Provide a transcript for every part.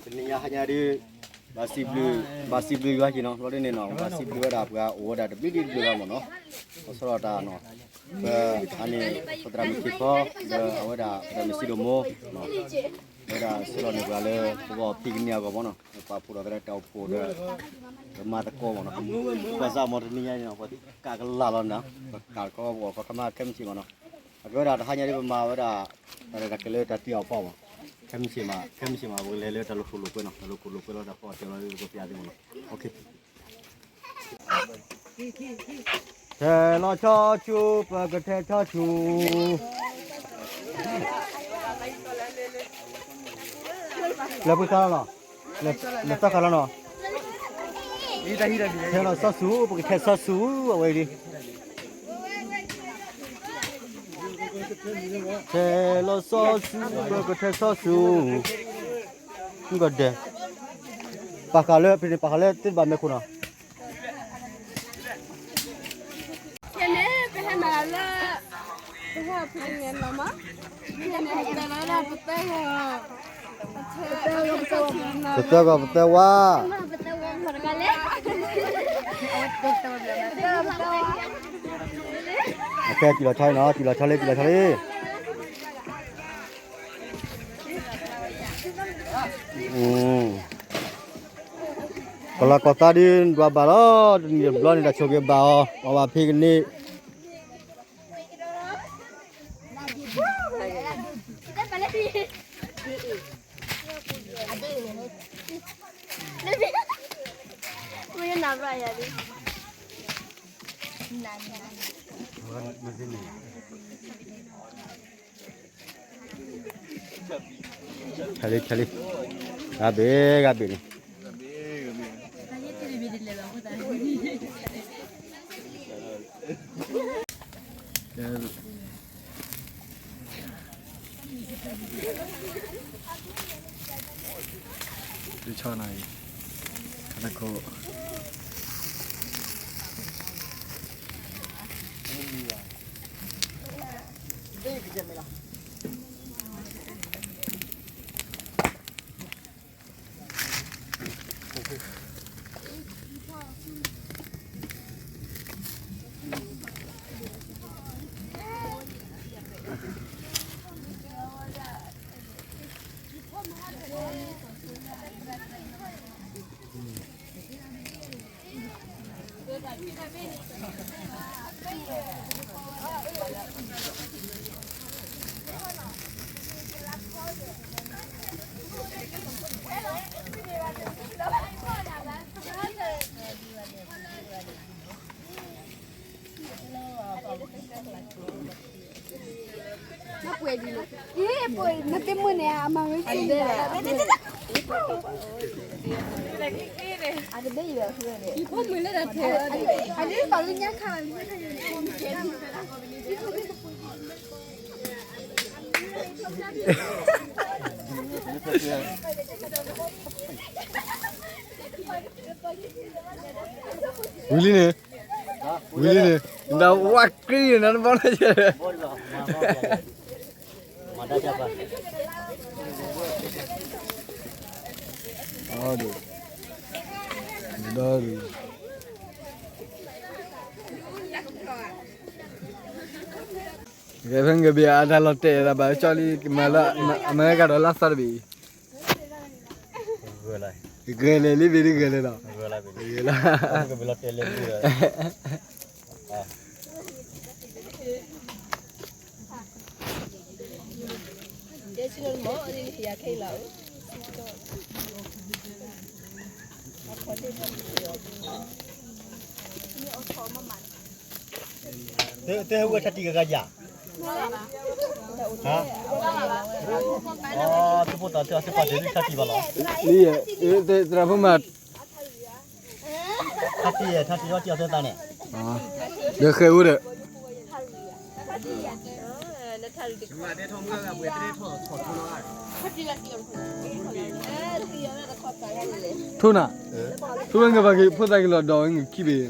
တနံၤညါဟါညါဒ် ဘၣ်စံးဘျုး, ဘၣ်စံးဘျုးယွၤက့ၤနီၤ, လီၤဒ်န့ၣ်နီၤ, ဘၣ်စံးဘျုးဝဲဒၣ်ပှၤအိၣ်ဝဲဒၣ်တဘျုးဒ်တဘျုးဘၣ်မ့ၢ်နီၤ, လီၤဆီဒၣ်တၢ်နီၤ, ပ, အန့ၣ်, ပသရၣ်မုၣ်ခံခီ, ဒီးအဝဲဒၣ်ပသရၣ်မုၣ်စံဒိၣ်မိၢ်, အဝဲဒၣ်ဆှၢလီၤန့ၢ်ပှၤလၢ ပဂီၢ်ဖံးကန့ၢ်အဂီၢ်မ့ၢ်နီၤ, ပပာ်ဖှိၣ်ဒီးသရၣ်တၢ်အိၣ်ဖှိၣ်ဒီး, ပမၤသကိးမ့ၢ်နီၤ, ပှၤစးမ့ၢ်တနံၤညါန့ၣ်နီၤ, ပကးကလၢ်လီၤနၤ, ပကးကီပအီၣ်ကီကမၣ်ခဲမုၢ်ဆ့ၣ်မ့ၢ်နီၤ, အကဲဝဲဒၣ်တဟါညါဒ်ပမၤဝဲဒၣ် တၢ်ရဲၣ်တၢ်ကျဲၤလၢတၢ်တ့အီၣ်ဖီမး, ခဲမုၢ်ဆ့ၣ်မး, ခဲမုၢ်ဆ့ၣ်မး ပကလဲၤလၢတၢ်လိာ်ခိၣ်လိာ်ကွဲနီၤ, တၢ်လိာ်ခိၣ်လိာ်ကွဲလီၤတၢ်ဖီအီၣ်တဲလီၤ ပကပျးသ့မးနီၤ, ထဲလီၤဆီဆူ, ပကထဲဆီဆူ, လၢပှၤခါလီၤနီၤ, လၢသီခါလီၤနီၤ, ထဲလီၤဆီဆူ, ပကထဲဆီဆူ, အဝဲဒ် ထဲလီၤဆီဆူ, ပကထဲဆီဆူ, ကဒဲ, ပာ်ဃာ်လၢ ဖဲန့ၣ်ပာ်ဃာ်လၢသ့ၣ်တဘၣ်မဲာ်ခိၣ်နီၤ, ဖဲန့ၣ် ပဟဲမၤလၢ, ပဟဲဖဲန့ၣ်လီၤမး, ဖဲန့ၣ် ပတဲလီၤဒၣ်ပတဲဂီၤ ပတဲဂီၤပတဲဝါ, အခဲ စံၣ်လီၤဆီလံနီၤ, စံၣ်လီၤဆီလံ, စံၣ်လီၤဆီလံ, ကလီၤကီၢ်သးဒ်ဒွးဘၣ်လီၤ, တနံၤတဘျီန့ၣ် တၢ်ဆိၣ်ဂ့ၤဘၣ်အီၤ, ပှၤဘၣ်ဖံးကန့ၢ် ချလံ ချလံ, ဂၤဘ့ၣ် ဂၤဘ့ၣ်န့ၣ် တဆီနၤအံၤ, တခိၣ် နတမုၢ်န့ၣ် အမၤဝဲ ဝံၤလံန့ၣ်, ဝံၤလံန့ၣ်, နဝဲက့ၤန့ၣ် နဘီနၤယဲ, ဒီး, ဒီး, ဂဲၤဖဲဂ့ၤဘၣ်အတၢ်လီၤတဲာ်တၢ်ဘၣ်ကၠီလံ မၤလၢအမဲရကၤဒီးလၢသီတဘ့ၣ်အံၤ ဂဲၤလဲၣ်လံဘ့ၣ်ဒ်ဂဲၤလဲၣ်လီၤ, ဂဲၤလီၤ, တဲဝဲထါတံၢ်ဂၤဂၤယၤ, ဟါ, သုဖိတၢ်တဲအီၤ သုဖီၣ်တံၢ်ထါတံၢ်ဘၣ်လီၤ, လံ, သရၣ်ဖိမး, ထါတံၢ်, ထါတံၢ်အီၤတံၢ်အီၤသဲသးန့ၣ်, ဒီးဃဲၤအိၣ်ဒီး ထိၣ်နၤ, ထိၣ်ဝဲငါဘၣ်က့ၤ ဖိသၣ်က့ၤလီၤဒီးဝဲငါခံဘ့ၣ်.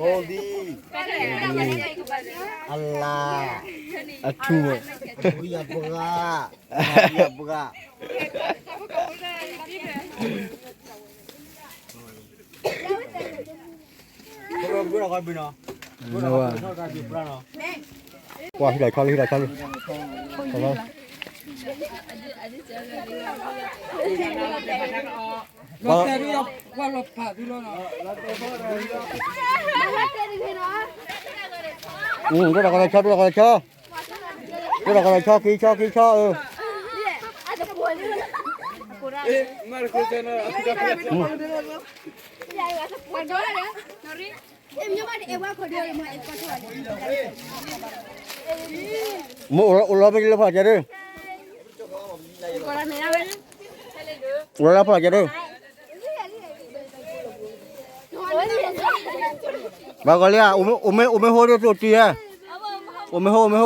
ဟိုဒီး အလၤ အထူ အပှၤ အပှၤ ပှၤဟံးလီၤဆီလံ ဟံးလီၤဆီလံ ပှၤ ဒိၣ်ဒီးကီၢ်လီၤဆီ ဒိၣ်ဒီးကီၢ်လီၤဆီ ဒိၣ်ဒီးကီၢ်လီၤဆီ ခံဆီ ခံဆီ အၢ မ့ၢ်အိၣ်လီၤမ့ၢ်လၢဖီၣ်ကဲဒၢ အိၣ်လီၤဖီၣ်ကဲဒၢ ဘၣ်ကီးလံဧါ အိၣ်မ့ၢ် အိၣ်မ့ၢ်ဟိဒၣ်သိးတံၤဧါ အိၣ်မ့ၢ်ဟိ အိၣ်မ့ၢ်ဟိ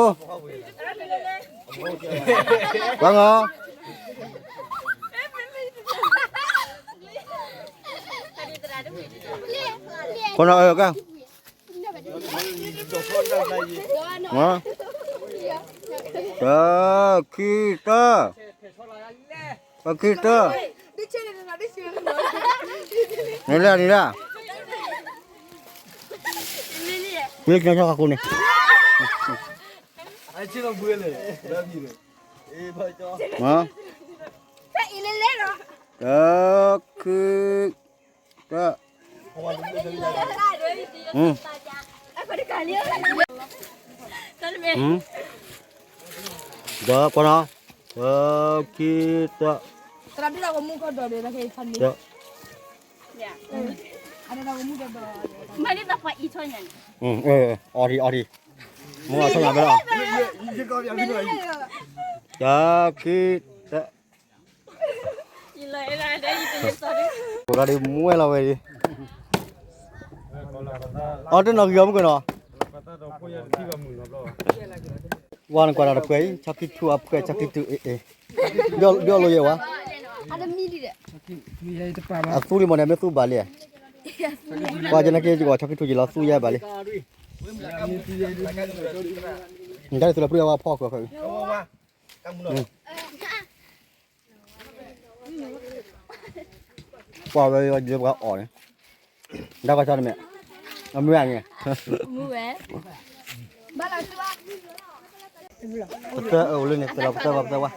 ပှၤငီၤ ခိၣ်နၢ်အၢက တၢ ခံ တၢ တၢ ခံ တၢ န့ၣ်လၢ န့ၣ်လၢ မ့ၢ်ကညီဆီခါကိးန့ၣ် တၢ ခံ တၢ ဒီးကွၢ်နီၤ တၢ ခံ တၢ တၢ အီဒံး အီဒံး မ့ၢ်အီထီၣ်ညါဘဲလီၤ တၢ ခံ တၢ ပှၤဂၤဒ်မွဲလီၤဝဲဒ် အီတနီၤဂံၤအီမုၢ်ကနီၤ ဝါနကွၢ်တၢ်တပှဲၤအံၤ ဆီခံထူအပှဲၤ ဆီခံထူအ့ၣ်အ့ၣ် ဒ်အီၣ်လိယဲဝါ အသူလံမ့ၢ်န့ၣ် မ့ၢ်သူဘၣ်လံ ပှၤကနက့ၤကီး ဆီခံထူက့ၤလီၤသူယဲဘၣ်လံ နတၢ်ဒ်သိးလၢပျုၢ်အဝဲဖီၣ်ကီး ပှၤဝဲယပှၤအီၣ်န့ၣ် ဒၣ်ကီၢ်ဆီတမဲာ် အမုၢ်အါန့ၣ် မုၢ်ဝဲ ပသၢအအိၣ်လၢန့ၣ် သဲလီၤပသၢဝဲပသၢဝဲ က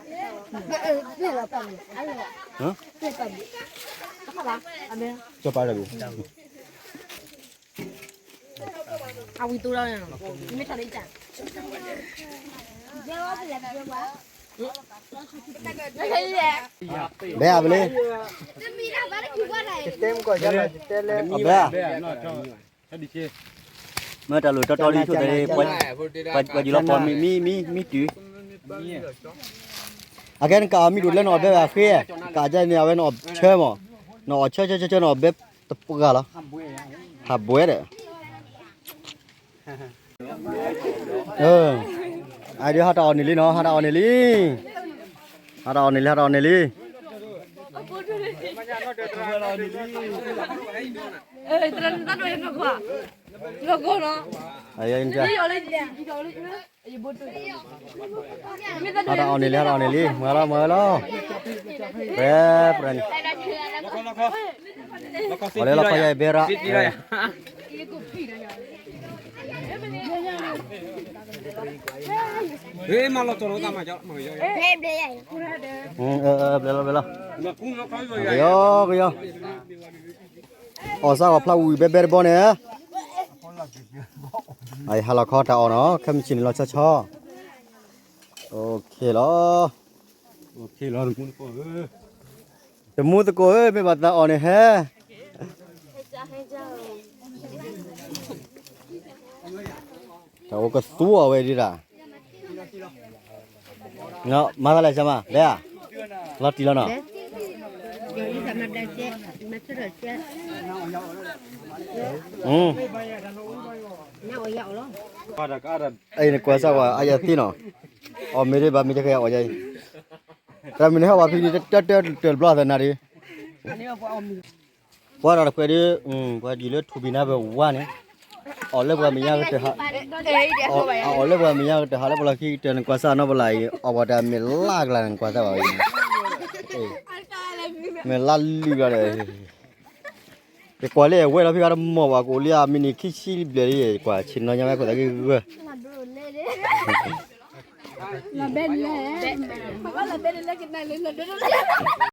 ၠီပာ်လၢ အဝံၤတူၢ်လီၤန့ၣ် မ့ၢ်ထီၣ်လၢယတၢ် ဘဲအဘလ့ ဘဲ မ့ၢ်တၢ်လိၣ်တီတီလံဆိၣ်သး ပှၤယူၤလီၤပှီၢ်မံမံမံမံတုၤ အကဲနကအီၣ်မံဒိၣ်လၢနအီၣ်ဘဲဘၣ်ဃ့ ကးကဲန့ၣ် အဝဲနအီၣ်ဆၢမး နအီၣ်ဆၢဆၢဆၢဆၢ နအီၣ်ဘဲတပှၢ်လီၤ ဟးဘှဲဒီး အဒုးဟးတၢ်အီၣ်န့ၣ်လံနီၤ ဟးတၢ်အီၣ်န့ၣ်လံ ဟးတၢ်အီၣ်န့ၣ်လံ ဟးတၢ်အီၣ်န့ၣ်လံ ဟးတၢ်အီၣ်န့ၣ်လံ ဟးတၢ်အီၣ်န့ၣ်လံ မၤလီၤ မၤလီၤ ပြဲပြဲန့ၣ် အီၣ်လၢလီၤခီယါအံၤဘဲရၣ် ဘျဲလီၤ ဘျဲလီၤ ကယီကယီ အီၣ်စၢ်ဂီၤဖျါဝံၤဘဲဘဲတဘီန့ၣ် အဟးလီၤခီတၢ်အီၣ်နီၤ ခဲမုၢ်ဆ့ၣ်န့ၣ်လီၤဆီဆီ အိၣ်ခ့လီၤ တမူသကိးဧၢ မ့ၢ်ဘၣ်သးအီၣ်န့ၣ်ဟဲ တၢ်အိၣ်ကသူအီၣ်ဝဲဒၣ် မၤသးလဲၣ်ဆၢမး ဘဲဧါ လီၤတံၢ်လီၤနီၤ အံၤနကွၢ်စၢ်ဝဲ အယၤသ့နီၤ အီၣ်မ့ၢ်ဒ်ဘၣ်မ့ၢ်တကဲအီၣ်ယၤအံၤ တၢ်မ့ၢ်န့ၣ်ဟဲဝဲဖဲဒ်တၢ်တၢ်တၢ်တဘျီသနာ်ဒ် ပှၤဒီးတခွဲးဒီး ပှၤဒ်လၢထူဘံနါဘၢဝါန့ၣ် အီၣ်လၢပှၤမဲာ်ညါကတၢၢ်ဟး အီၣ်လၢပှၤမဲာ်ညါကတၢၢ်ဟးလၢပလီၢ်ခံကတၢၢ်န့ၣ် ကွၢ်စၢ်နီၢ်ပလၢ်အံၤ အီၣ်ပှၤတၢ်မဲာ်လၢကလါန့ၣ် ကွၢ်စၢ်ဘၣ်ဝဲ မဲာ်လၢလုၢ်လီၤဒီး ယကွၢ်လၢအဝဲလီၤဖံးဃာ်တမီၢ်ဘၣ် ကအိၣ်လံအမံးနံးခံဆံဘျဲၣ်လံ ယကွၢ်ဆ့ၣ်နီၤညါဝဲခိၣ်သးဂ့ၢ်ဂၢၢ် လီၤဘဲလၢ လီၤဘဲလၢကနၣ်လၢလီၤဒိလၢ